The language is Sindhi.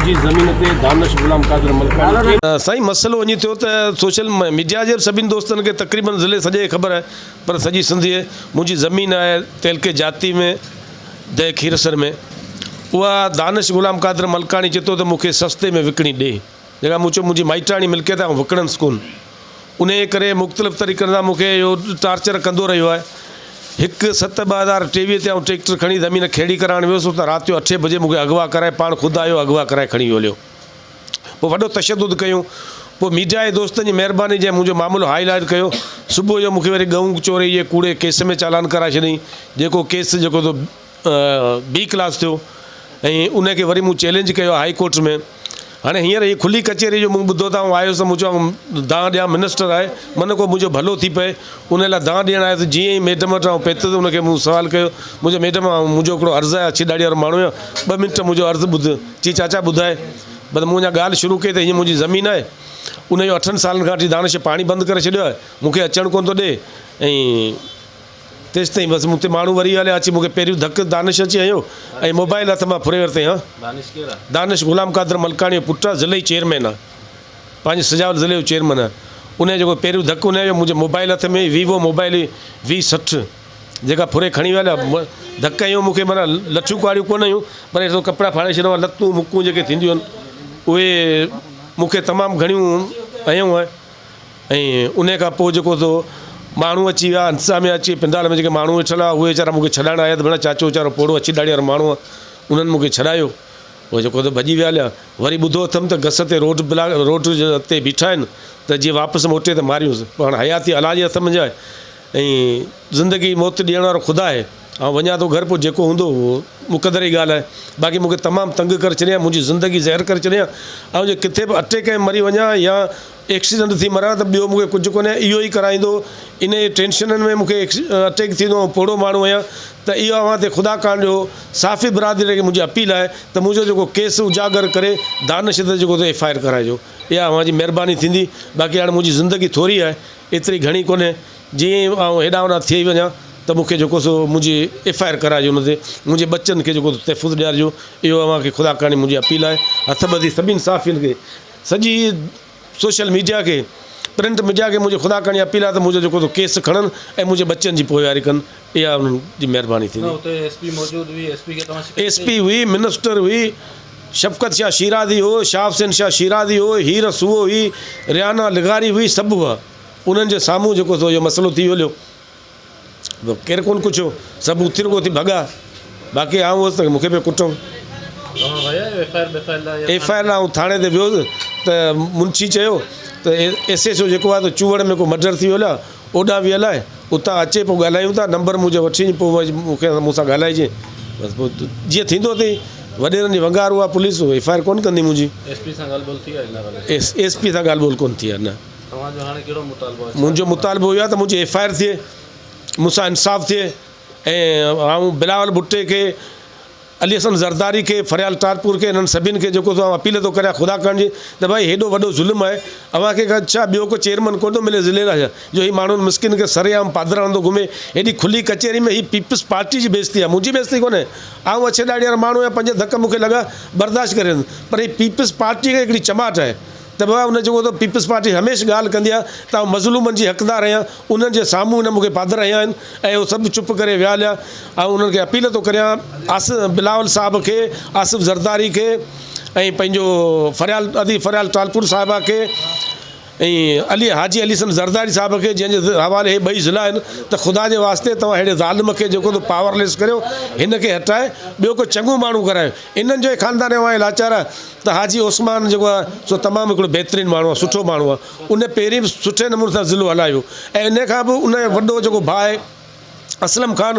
منهنجي زمين تي دانش غلام قادر ملڪاڻي کي. سائين مسئلو ائين ٿيو ته سوشل ميڊيا جي سڀني دوستن کي تقريبن ضلعي سڄي کي خبر آهي پر سڄي سنڌ جي منهنجي زمين آهي تعلقي جاتي ۾ دهه کيرسر ۾ اها دانش غلام قادر ملڪاڻي چئي ٿو ته مون کي سستي ۾ وڪڻي ڏي جيڪا مون چيو منهنجي مائٽاڻي ملڪيت آهي آئون وڪڻندس ڪونه انهيء ڪري مختلف طريقن سان مون کي اهو ٽارچر ڪندو رهيو آهي. هڪ ست 2023 تي آئون ٽريڪٽر کڻي زمين کيڙي ڪرائڻ ويس اتان رات جو اٺين بجي مون کي اغوا ڪرائي پاڻ خود آيو اغوا ڪرائي کڻي ويو هليو. پوء وڏو تشدد ڪيون. پوء ميڊيا جي دوستن جي مهرباني جنهن منهنجو معاملو هائي لائيٽ ڪيو. صبح جو مون کي وري ڳئون چوري جي ڪوڙي ڪيس ۾ چالان ڪرائي ڇڏيائين جيڪو ڪيس جيڪو سو بي ڪلاس ٿيو ۽ ان کي وري مون چئلينج ڪيو هائي ڪورٽ ۾ هاڻي هينئر هي کلي ڪچهري جو مون ٻڌو ته آئون آيس ته مون چيو آئون دانهن ڏيان منسٽر آهي من ڪو منهنجو ڀلو ٿي پئي ان لاء دانهن ڏيڻ آيس جيئن ئي ميڊم وٽ آئون پهتس ان کي مون سوال ڪيو مون چيو ميڊم آئون منهنجو هڪڙو عرض آهي اڇي ڏاڙهي وارو ماڻهو آهيان ٻه منٽ منهنجو عرض ٻڌ چي چاچا ٻڌائي بس مون اڃا ڳالهه شروع ڪئي ته هيئن منهنجي زمين آهي ان جو اٺن سالن کان وٺي دانش پاڻي بند ڪري ڇڏيو آهي مون کي اچڻ ڪونه ٿو ڏي ۽ تيستائين بس مون تي ماڻهو وري هليا اچي مون کي پهريون ڌڪ دانش اچي هنيو ۽ موبائل هٿ مان ڦري ورتائين ها دانش ڪير آ؟ دانش غلام قادر ملڪاڻي جو پٽ آ ضلعي چيئرمين آ پنهنجي سجاول ضلعي جو چيئرمين آ ان جيڪو پهريون ڌڪ ان هنيو منهنجي موبائل هٿ ۾ ويوو موبائل هئي وي 60 جيڪا ڦري کڻي ويا هليا ڌڪ هنيو مون کي معنيٰ لٺيون ڪهاڙيون ڪونه هنيون پر اهڙو ڪپڙا ڦاڙي ڇڏيو لتون مڪون جيڪي ٿينديون آهن اهي مون کي تمام گهڻيون هنيون آهن ۽ انهيء کان پوء جيڪو سو ماڻهو اچي ويا، انتظاميا اچي پنڊال ۾ جيڪي ماڻهو ويٺل هئا، اهي ويچارا مون کي ڇڏائڻ آيا ته ڀيڻا چاچو ويچارو پوڙهو اڇي ڏاڙهي وارو ماڻهو آهي، انهن مون کي ڇڏايو. پوء جيڪو سو ڀڄي ويا هليا. وري ٻڌو اٿم ته گس تي روڊ بلاڪ روڊ تي بيٺا آهن ته جي واپس موٽي ته ماريونس. پوء هاڻ حياتي الله جي هٿ منجهه آهي ۽ زندگي موت ڏيڻ وارو خدا آهي. آئون وڃان ٿو گهر پوء جيڪو هوندو اهو مقدر جي ڳالهه آهي. باقي مون کي تمام تنگ ڪري ڇڏيائين، منهنجي زندگي زهر ڪري ڇڏيائين. آئون جي ڪٿي به اٽيڪ ۽ مري وڃان يا ايڪسيڊنٽ ٿي مران ته ٻيو مون کي ڪجهه ڪونهي اهو ئي ڪرائيندو ان جي ٽينشنن ۾ مون کي اٽيڪ ٿيندو آئون پوڙهو ماڻهو آهيان ته اهو اوهان تي خدا ڪاڻ جو صحافي برادري کي منهنجي اپيل آهي ته منهنجو جيڪو ڪيس اجاگر ڪري دانش تي جيڪو ايف I R ڪرائجو اها اوهان جي مهرباني ٿيندي باقي هاڻي منهنجي زندگي ٿوري آهي ايتري گهڻي ڪونهي جيئن ئي آئون هيڏانهن هوڏانهن ٿي وڃان ته مون کي جيڪو سو منهنجي ايف I R ڪرائجو ان تي منهنجي ٻچن کي جيڪو تحفظ ڏيارجو اهو اوهان کي خدا ڪاڻي منهنجي اپيل آهي هٿ ٻڌي سڀني صحافين کي سڄي سوشل ميڊيا کي پرنٽ ميڊيا کي منهنجي خدا ڪرڻي اپيل آهي ته منهنجو جيڪو ڪيس کڻن ۽ منهنجي ٻچن جي پوئواري ڪن اها انهن جي مهرباني ٿيندي. اتي ايس پي موجود هئي ايس پي کي توهان شڪايت ايس پي هئي منسٽر هئي شفقت شاهه شيرازي هو شاهه حسين شاهه شيرازي هو هير سوئو هئي ريحانه لغاري هئي سڀ هئا انهن جي سامهون جيڪو سو اهو مسئلو ٿي هليو. ڪير ڪونه ڪڇيو، سڀ اٿي رڳو اٿي ڀڳا، باقي آئون هوس ته مون کي پيو ڪٽون. ايف I R لاء آئون ٿاڻي تي ويس ته منشي چيو ته ايس ايڇ او جيڪو آهي ته چوهڙ ۾ ڪو مڊر ٿي ويو آهي اوڏانهن ويل آهي اتان اچي پوء ڳالهايون ٿا نمبر منهنجو وٺي وڃ پوء مون کي مون سان ڳالهائجي بس پوء جيئن ٿيندو اٿئي وڏيرن جي ونگار اها پوليس ايف I R ڪونه ڪندي منهنجي. ايس پي سان ڳالهه ٻولهه ٿي آهي ان حوالي سان؟ ايس پي سان ڳالهه ٻولهه ڪونه ٿي آهي نه. توهان جو هاڻي ڪهڙو مطالبو آهي؟ منهنجو مطالبو اهو آهي ته منهنجي ايف I R ٿئي، مون سان انصاف ٿئي ۽ آئون بلاول ڀٽي کي، علي حسن زرداري کي، فريال ٽالپور کي انهن سڀني کي جيڪو سو آئون اپيل ٿو ڪريان خدا ڪرڻ جي ته ڀائي هيڏو وڏو ظلم آهي اوهان کي ڇا ٻيو ڪو چيئرمن ڪونه ٿو ملي ضلعي لاء ڇا جو هي ماڻهن مسڪين کي سرعام پادر هڻندو گهمي هيڏي کلي ڪچهري ۾ هي پيپلز پارٽي جي بيعزتي آهي منهنجي بيعزتي ڪونهي آئون اڇي ڏاڙهي وارو ماڻهو آهيان پنج ڌڪ مون کي لڳا برداشت ڪري ويندس پر هي پيپلز پارٽي کي هڪڙي چماٽ آهي ته بابا ان چيو ته پيپلز پارٽي هميشھ ڳالهه ڪندي آهي ته آئون مظلومن جي حقدار آهيان انهن جي سامهون هن مون کي پادر هنيا آهن ۽ هو سڀ چپ ڪري ويا هليا آئون انهن کي اپيل ٿو ڪريان آصف بلاول صاحب کي آصف زرداري کي ۽ پنهنجو فريال ادي فريال ٽالپور صاحبه کي ۽ علي حاجي علي حسن زرداري صاحب کي جنهن جي حوالي هي ٻئي ضلع آهن ته خدا جي واسطي توهان ههڙي ظالم کي جيڪو ته پاور ليس ڪريو هن کي هٽائي ٻيو ڪو چڱو ماڻهو ڪرايو انهن جو خاندان اوهان لاچار آهي ته حاجي عثمان جيڪو آهي سو تمام هڪڙو بهترين ماڻهو آهي سٺو ماڻهو آهي ان پهرين به سٺي نموني سان ضلعو هلايو ۽ ان کان به ان جو وڏو جيڪو ڀاء آهي اسلم خان.